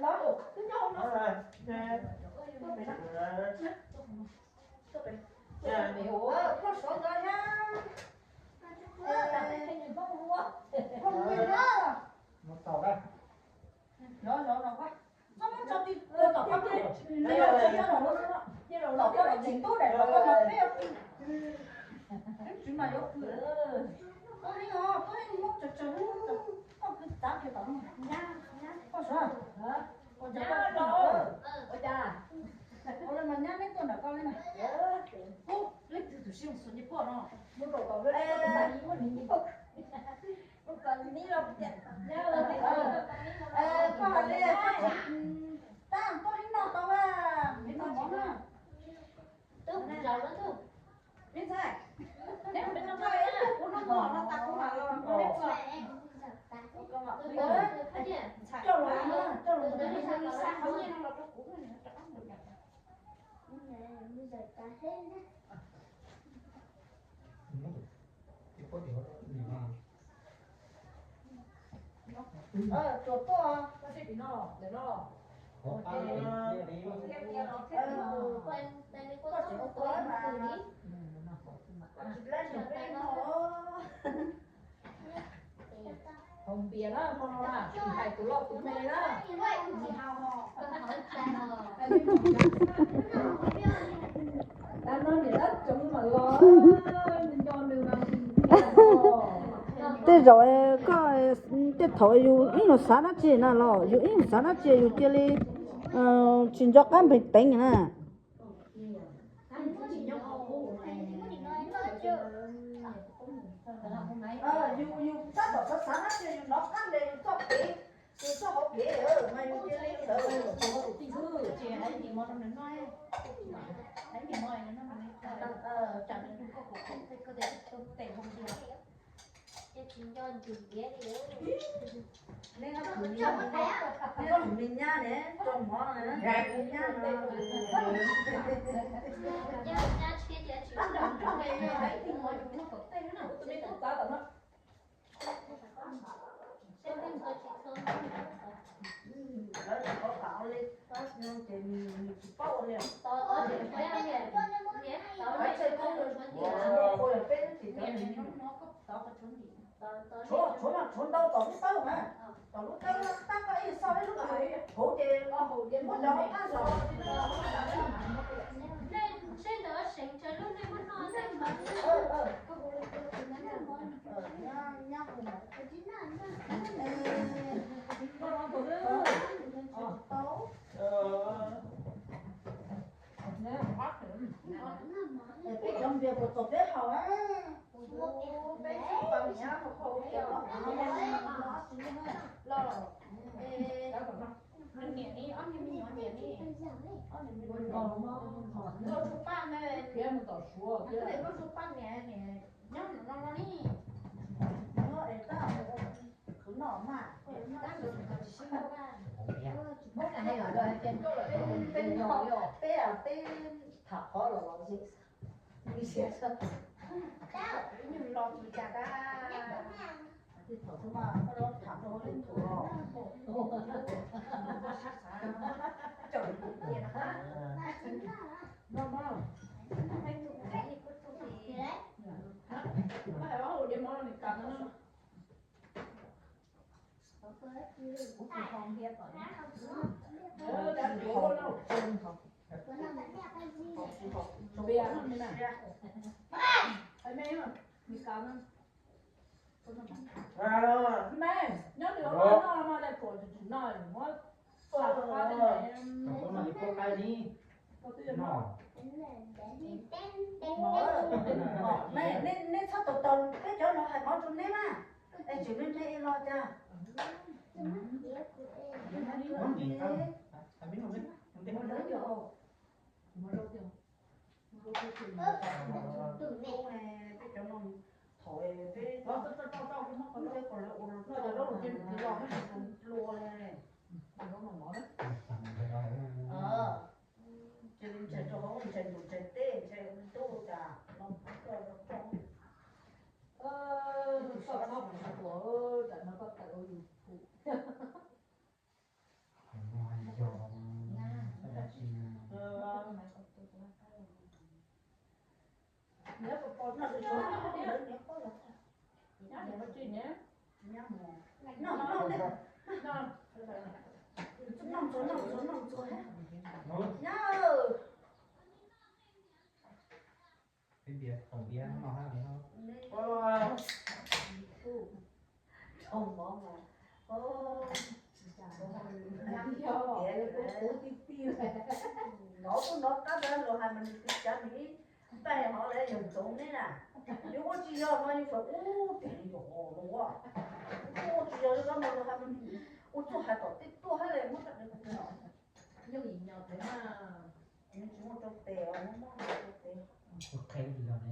Los, twb nyob hauv no. Koj sov ntawd thiab. Koj mus no. Los, los, los, txhob muab tso ti tom qab, los koj tsis tub daim los koj mas peb. Tub tsis mas yuav pw. Koj heev os, koj heev muab tsawg tsawg, koj pw txav kiag tom no. Koj sov. Ua cas koj ua cas? Ua li mas nyab neb tuaj nram koj li na. Ub, leej twg tus sib mus xus ncej poj no. Muab rau koj, muab rau koj, muab nws ncej poj. Koj hais li, tab koj ib no tau, ib no mov na. Tub, zaum no tub. Me ntxhais, neb mus noj mov, kuv noj mov no tas kuv mam los neb txog. Coj los, coj los, xa qhov nyiaj no los rau kuv. Tuaj tuaj, koj sib pim no, ntawm no. Koj tsis laib nug peb no. Haus npias na, hmo no na, tsis hais tus loj tus me na. Dab no niam dab tsoov mam los, nco nws mas. Tej zaum koj, tej thaum yus ib nyuag xav dab tsi na los yus ib nyuag xav dab tsi yus cia li tsis nco qab npeeg teev na. Yus, yus tab tom xav xav dab tsi yus hnov qab npe yus txoj kev, yus txoj hauv kev mas yus cia li ntawd. Neb ob tug me nyab ne, rau mov na, me nyab no. Lawv tsis paub tas li, ces nws tsis paub ua li. Tsis muaj qhua yog peb tsis tau nws. Tshuav, tshuav mas tshuav ntau tom lub tawb mas, tom lub tawb tab koj ib xauj ib lub hauv ces muab cov hauv qab zos. Peb cov npias puas txaus peb haus? Peb tsis pab niam haus haus los. Niam ni ob niag me nyuam niam ni. Nkauj tsuj paj na, nkauj tsuj paj niam niam nyob no no ni. Nyob es tab khwv noj mas, tab ntawd tsis sib noj. Peb, peb tham qhov los los ib nyuag los tsis cas dab. Tej thaum xwb mas koj los tham rau leej thaum los. Cov cia na. Koj hais ob hauv diav mov los nws kam no. Me, nyob twg los noj mas dais phuam tsis tsim no muab tua rau qab tej no. Me, neb txhob tau tau peb cov no hais mov rau neb na. Es tseem me me los cas. Peb cov no thaum peb tau tau tau kom lawv ua los noj cov zaub los cia nws los noj tsis tus hlua li. Cia li ntshai rau hauv, ntshai ntuj ntshai teb, ntshai ntuj cas los koj los koj. Koj txhob pom tsuas, tam no koj tawm ua YouTube. Noj ntxuag, noj ntxuag, noj ntxuag thiab. Nyab. Peb ntiav, thaum ntiav no hab li no. Dhau mov mas, tsis tas, tiav kuv ti ti lawm. Nov kuj nov qab ntawd los hais mas nws tiv cav nws ib npaig hov lawm yog ntxoov neb na. Yus ua tsis yog no yus fam ub tiag yus hov los ua. Ua tsis yog li no mas los hais mas ua txuj hais tom tej tuaj hab li muab rau nws. Yooj yim nyog tes mas. Nws tsis muaj rau tes os, muab muab rau tes. Qheb li no ne.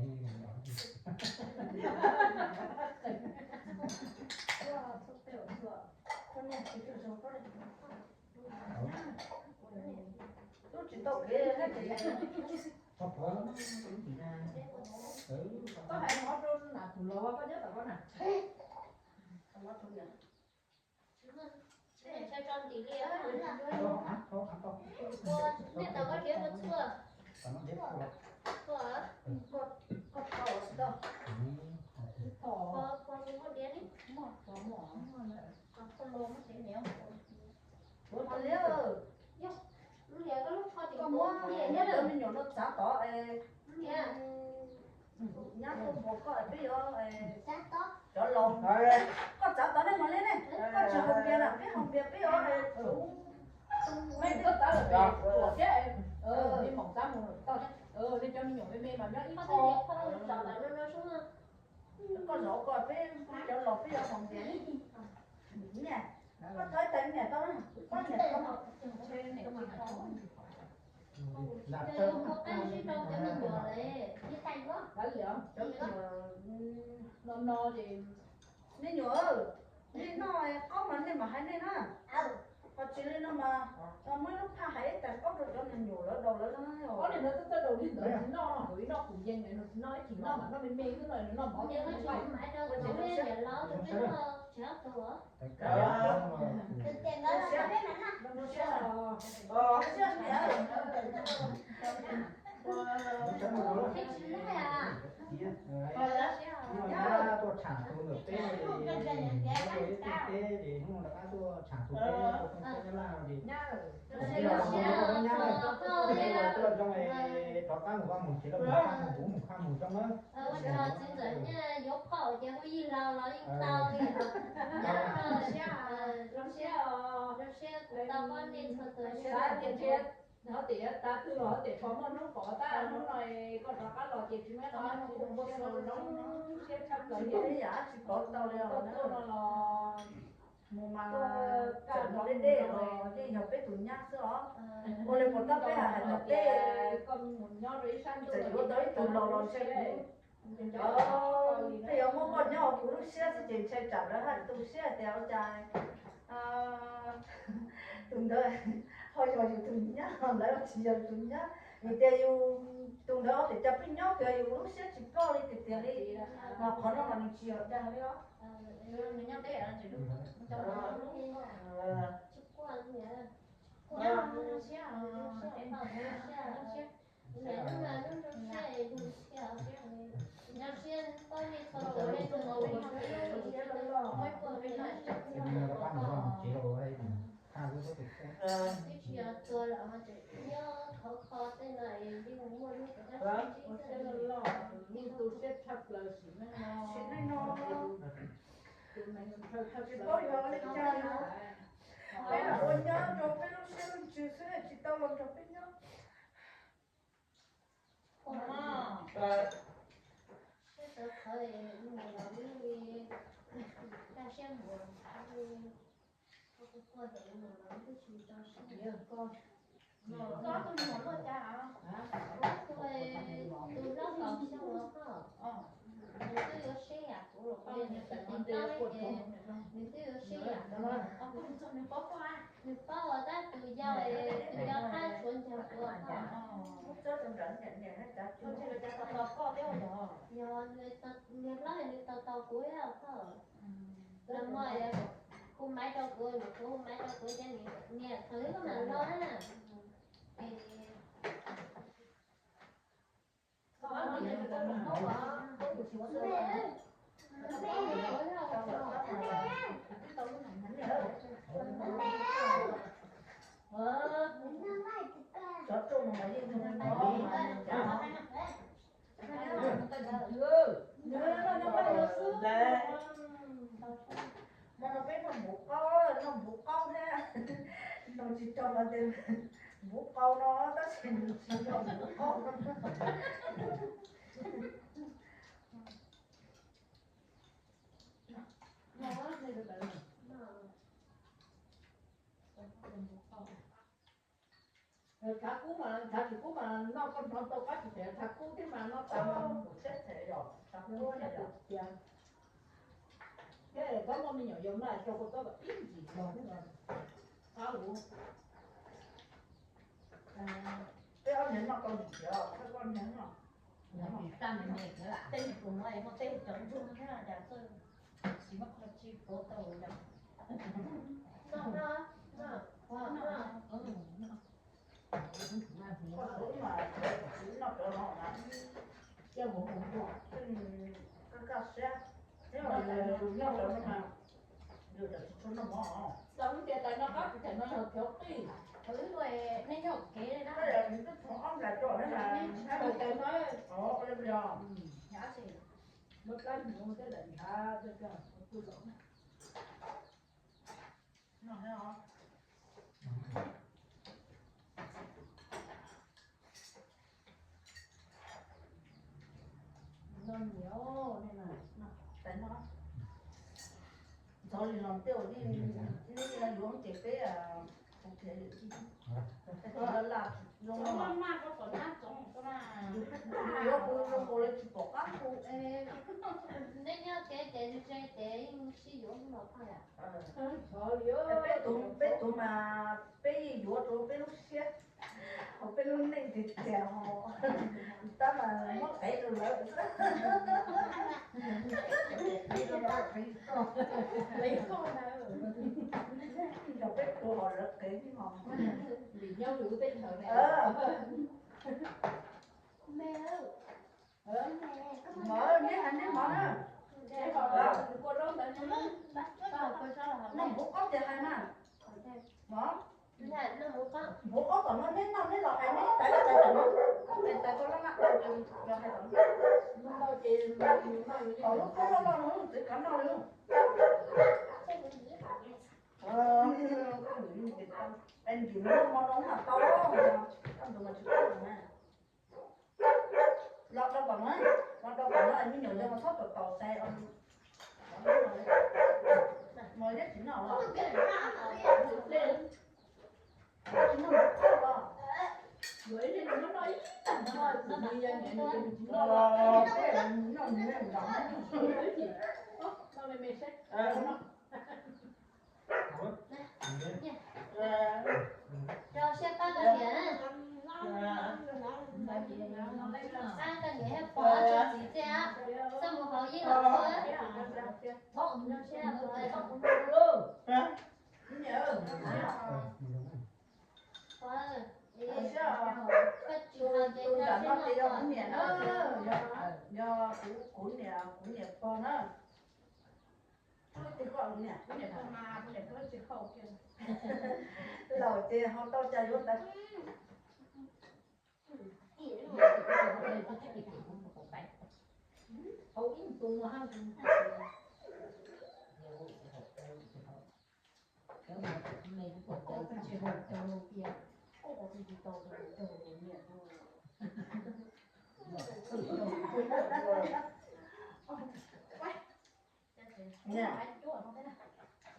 Tub tsis tau kev. Koj hais mov rau nam tus laus koj nyob tom koj na. Koj tau tsis tau? Koj muab cov me nyuam no txav tod es nyab tuaj npog koj es peb yuav cov laus. Koj txav tod nej mos li ne, koj tsis haus npias na, peb haus npias peb yuav. Mej koj txav lawm pem tuam thiab, mej mam txav mus tau. Nej cov me nyuam me me mas nyob ib qho. Koj zov koj peb cov laus peb yuav haus npias. Niam, koj thov ib tag niam tau, koj niam tau. Cov me nyuam, cov me nyuam no no ces nej nyuam, nej noj qaub mas nej mam hais nej na. Ho tsis li no mas muab ib lub phaj hais ib tag qaub rau cov me nyuam lawv daus lawv na. Ob niag no twb txawj daus li ntawd, noj no kuv ib noj kuv yees, noj ib chim noj mas noj me me xwb no, noj mov. Tuaj tsham tus ntawm peb, hnub no rov qab tuaj tsham tus peb, tuaj phooj peb nyab laj no ces, nyab, tuaj zoo es rov qab mus vaj mus tsev lawm, mus khaj mus, kuv mus khaj mus coob na. Ua tsaug txiv ntxawm Nyiaj yuav phauj ces kuj yeej laus los yeej tau li. Zoo siab, zoo siab kuv tau pab nej txhua tus. Xav tias ntshe ho tias yuav tav twg los ho tias pom muaj hnub pom tab, hnub no koj rov qab los ces tsis muaj qhov zoo siab tshaj plaws li. Tsis pom tau li os, tuaj no los mus mas tseem mus deb deb los yeej yog peb tus nyab xwb os. Ua li puas tab peb hais hais tias koj mus nyob rau ib sab ntuj tseem yuav tau ib tug laus los ntshe kuv, peb yuav muab koj nyob hauv kuv lub siab xwb ces ntshe tsam lawv haj tu siab tias ua cas tus ntawd ho yog yus tus nyab, lawv tsis yog yus tus nyab. Vim tias yus tus ntawd tias cas pheej nyob tias yus lub siab tsis ploj li tiag tiag li. Mas qhov no mas nws tsis yog dag li os. Sim neej no tsis paub yuav ua li cas li. Peb lam ua nyab rau peb lub siab lub ntsws xwb tsis tau los nrog peb nyob. Koj tus nyuam luaj cas? Tus hlob kaum xyoo los koj, nws twb yuav siab yam kuv los, nws twb yuav siab yam, nws paub tab tus yau, tus yau qab tsuav ncaag kuv. Yog nws hlob nws tau tau kuv thiab koj. Los mas kuv maiv rau kuv, kuv maiv rau kuv ces niam thaum ub koj mam los na. Cov rooj no mas yeej yog noj mas cas. Hmo no peb noj npuv qaub, noj npuv qaub thiab. Noj tsis tau mas tias npuv qau no tab sis nws tsis yog npuv qaub no. Tshav kub mas, tshav tsis kub mas noj koj hnov tau qab tsis them, tshav kub thiab mas noj tas mas kuv siab them yom, tshav kub thiab yom. Thiab koj muaj me nyuam yaus no rau koj txob kom ib ntsis zog thiab no. Qab luv. Peb ob niag noj tau ntsis, peb ob niag noj. Tej me tus no muaj tej cov ntsuag thiab cas txawj tsis muaj qhov tsis pov tau yom. Koj suav mas noj cov no na, kaj kaj siab, noj cov no mas yus tsis tshua noj mov. Tau lub tias tais no qab tsis them no yog cov qij. Thaum ub nej nyob kev na. Koj yog nws twb txhoov ob nplas rau na. Tais no, tais no. Muab plab hnyuv thiab daim ntshav coj coj kuj los. No nyiam tais no. Ntxhov li los tej uas nej yuav ces peb laj laj zoo no. Yuav kuv zoo nkaus li tsis pom qab kuv. Nej nyob kev ces ze ces yeej sib yuav los paj yam. Peb tus, peb tus mas peb yeej yuav rau peb lub siab, hos peb lub neej tiag tiag hos, tab mas muab qev rau lawv. Yog peb tus hos lawv qev hos. Vim nyob lub teb chaws ne. Mov, neb hais neb mov na. Noj npuv qaub tias hais na. Mov, npuv qaub tom no neb noj neb los hais neb tais laj tais tom no. Tais tais koj laj laj tais los hais tom no. Tom lub qab loj loj no txwv kav noj li. Ntim mov no mas tau, koj ntu mas tsis tau na. Los rau kom no, los rau kom no me nyuam yog mas txhob tau tau xais. Mos liab tsis noj los? Tsis noj los? Yuav ib leeg noj ib tag no, tus me yog niam nws ces nws tsis noj los, noj nws me nrog. Noj me me saib. Rau siab pab koj niam. Pab koj niam thiab pog tsis txiv thiab, txoj mus hauv yeej los txhua. Rau siab pog. Koj tsis hais ces tus ntawm no ces yog kuv niam na, yog kuv, kuv niam, kuv niam pog na. Kuv niam, kuv niam pog mas kuv niam pog tsis haus kiag. Laus ces haus tau cas yuav ntawd.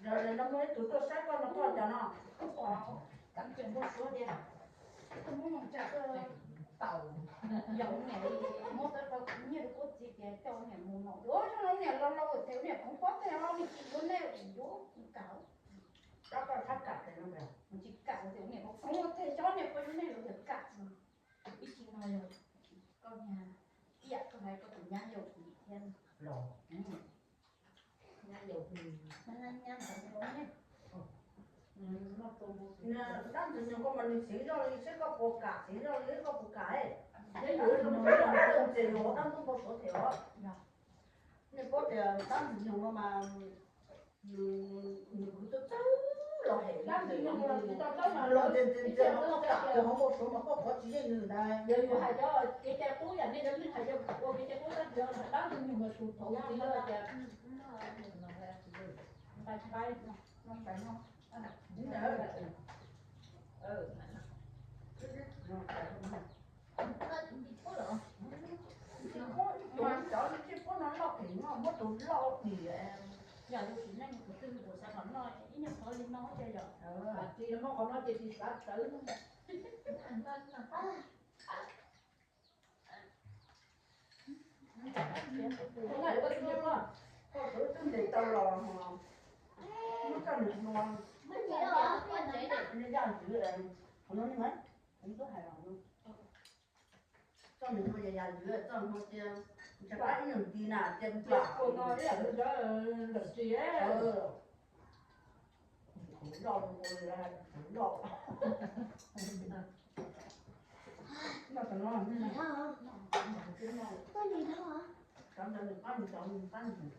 Yog no muaj ib tug tuaj saib koj no koj cov no. Yog niam muab tau rau nyiaj rau kuv txiv tias coj niam mus no, ua zoo niam los los tias niam poob pob teg no nws tsis yuav nej yuav kam. Koj koj txhob kam tias no, tsis kam tias niam poob pob teg xyov niam poob yuav nej los tias kam. Ib tsis no yog koj niag tiam koj hais koj tus nyab yau kuv thiab los. Nyab yau kuv, nyab ntxhais yau ne. Tab ntxwg nyoog koj mas nws txiv zoj li seb koj puas kam, txiv zoj li koj puas kam. Ces yus ua tab ntuj npau suav them os. Nej paub tias tab ntxwg nyoog no mas nws kwv txawj txawj Los hem los ntxias ntxias ntxias mas koj kam kawg hauv npau suav mas koj qhuav tsis yeej nws ntag. Yog yus hais cov kev cai qub yam nej cov neeg hais cov ua kev cai qub tab sis dab ntxwg nyoog mas tus thaum txiv los tias nqaij qaib. Mas cov tsis puab no loj phem no muab tus loj dim. Yog yus sim neej kuv twg kuv xav kom noj ib nyuag qhov li no ces yog tsis muab qhov no ces tsis xav txawv. Koj twb ntes tau los muab coj nws hua, yaj ntxwv, qhov no ne, kuv twb hais los, coj nws hua yaj ntxwv, coj nws hua cia, ntshai pab ib nyuag nti na cia nplam no ib yam li cov lawm tsis loj, loj. Noj tam no, noj, nws pab nws cov, nws pab nws.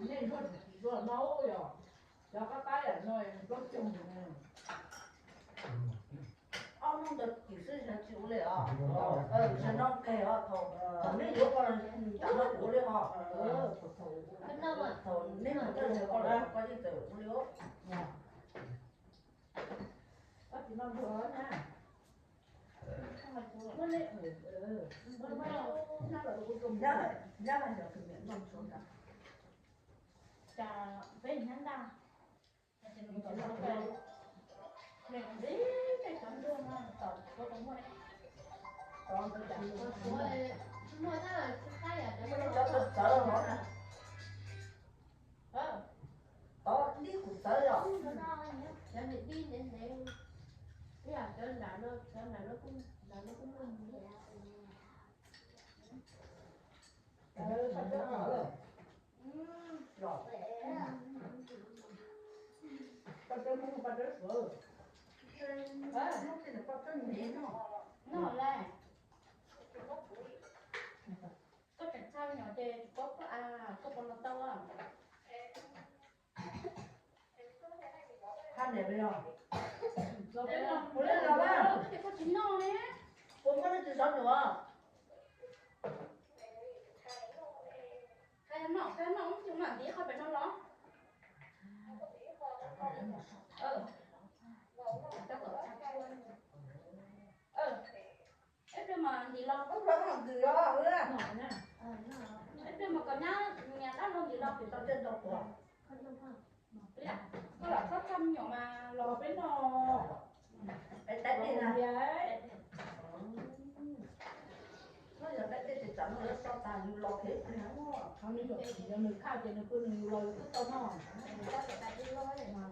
Nej ntsuag tsis tsis tsuag no yog, cov qab qab yam no plaub caug. Ob hnub ntawd tim xwb tsis ua li os. Tsis noj nqeg os, thaum nej yuav ko, tam no kuv ua li os. Thaum nej mus txog ko lawm koj yeej txawm ua li os. Koj tsis noj luag na. Nyab, nyab mas yog tus niam noj tshuav ntag. Cas peb nyab ntag. Cov txawv txawv los na. Tod dib kuv txawv los. Los, paj dawb Hmoob, paj dawb Suav. Hnub twg paj dawb Hmoob noj. Noj lawm. Koj tseem txhaj nyom ces koj, koj puas los tau? Haj niam, los peb no, kuv li los na. Koj tsis noj ne. Puas muaj leej twg xov nyuam? Koj noj, koj noj, ib tug mam ntiv qhov pem no los. Ib pliag mas ntim los. Ib pliag mas kom nyab niam dab laug ntim los. Koj lam txhob txhaj me nyuam mas los peb no. Yog nws khaj ces nws pw nws los yus twb tau noj. Noj mov no me nyuam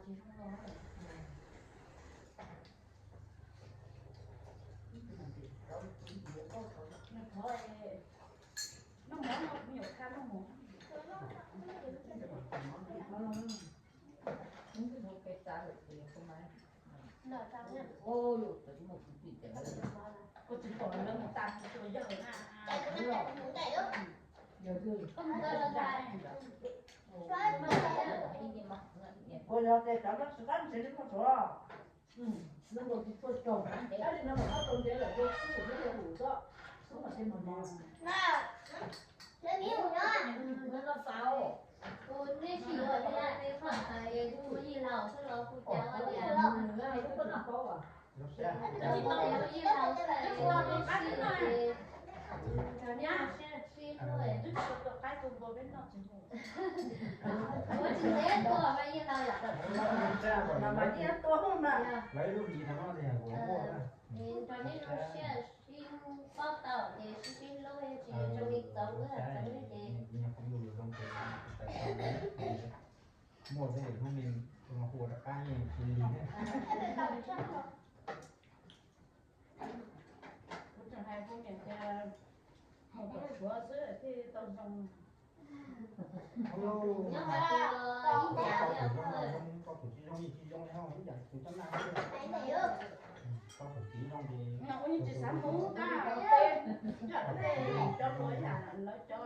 khaj noj mov. Koj tsis pom lawv mus tas tua yawg na. Yawg twg? Ua yog tes cov no tsis qab ntshe li muaj tsuav. Nws nkaus tsis tshua tsaug, tab li no mas koj tau ntev lawm tus xub mus nyob yog hum xwb, xub mas thiaj mus no. Mas mas yeej tua mas. Nrog nej zoo siab sib paub tau ces sib sib hlub, tsis zoo li txawv, txawv ces muaj tej hnub hu rov qab yeej tsis lig. Kuv tseem hais kuv niam tias Yuav xwb thiaj tau zoo. Tsis zoo li tsis zoo li ib yam tus coj naj. Tsis xav mus tab, coj cov lawv cov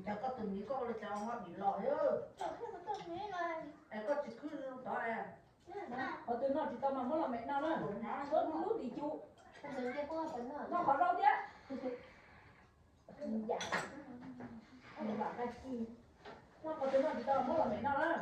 Cas koj tus miv koj ua li cas ho dim los es koj tsis khwb tod. Qhov twg noj tsis tau mas muab los mem noj na. Lub dim cus, noj qhov zaub thiab. Noj qhov twg noj tsis tau muab los mem noj na.